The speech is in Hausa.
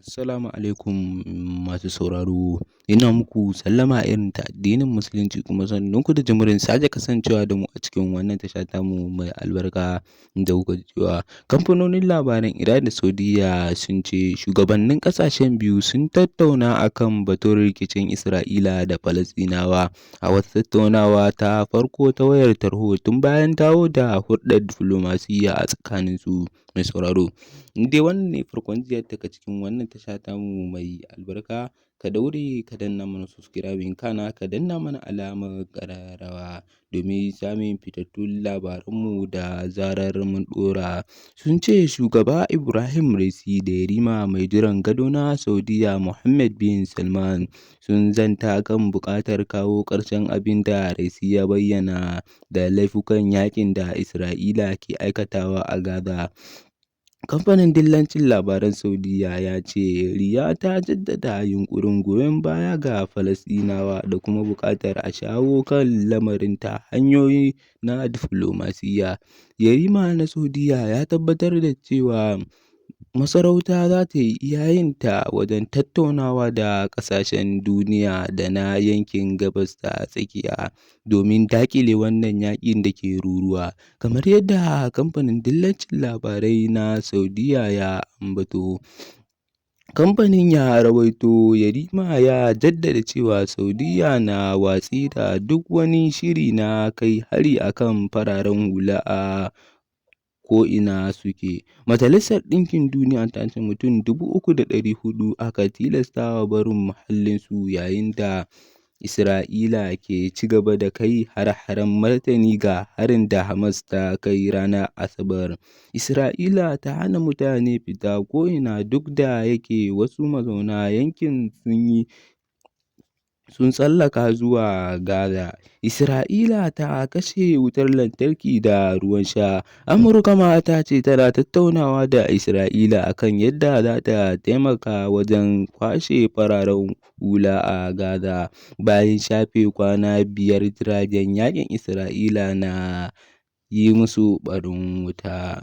Assalamu alaikum masu sauraro, ina muku sallama irin ta addinin Musulunci, kuma sannunku da jimirin sake kasancewa da mu a cikin wannan tasha tamu mai albarka, inda kuka ji cewa kamfanonin labaran Iran da Saudiyya sun ce shugabannin ƙasashen biyu sun tattauna akan batun rikicin Isra'ila da Falasɗinawa a wata tattaunawa ta farko ta wayar tarho tun bayan dawo da hulɗar diflomasiyya a tsakaninsu. Mai sauraro, in dai wannan ne farkon ziyartarka cikin wannan tasha tamu mai albarka, ka daure ka danna mana subscribing, kana ka danna mana alamar ƙararrawa domin samun fitattun labaranmu da zarar mun ɗora. Sun ce Shugaba Ibrahim Raisi da Yarima mai jiran gado na Saudiyya Mohammed bin Salman sun zanta kan buƙatar kawo ƙarshen abin da Raisi ya bayyana da laifukan yaƙin da Isra'ila ke aikatawa a Gaza. Kamfanin dillancin labaran Saudiyya ya ce Riyadh ta jaddada yunƙurin goyon baya ga Falasɗinawa da kuma buƙatar a shawo kan lamarin ta hanyoyi na diflomasiyya. Yarima na Saudiyya ya tabbatar da cewa masarautar za ta yi iya yinta wajen tattaunawa da ƙasashen duniya da na yankin Gabas ta Tsakiya domin daƙile wannan yaƙin da ke ruruwa, kamar yadda kamfanin dillancin labarai na Saudiyya ya ambato. Kamfanin ya rawaito Yarima ya jaddada cewa Saudiyya na watsi da duk wani shiri na kai hari a kan fararen hula a ko'ina suke. Majalisar Ɗinkin Duniya ta ce mutum 3,400 aka tilastawa barin muhallinsu yayin da Isra'ila ke ci gaba da kai hare-haren martani ga harin da Hamas ta kai ranar Asabar. Isra'ila ta hana mutane fita ko'ina, duk da yake wasu mazauna yankin sun tsallaka zuwa Gaza. Isra'ila ta kashe wutar lantarki da ruwan sha. Amurka ma ta ce tana tattaunawa da Isra'ila a kan yadda za ta taimaka wajen kwashe fararen hula a Gaza bayan shafe kwana 5 jiragen yaƙin Isra'ila na yi musu ɓarin wuta.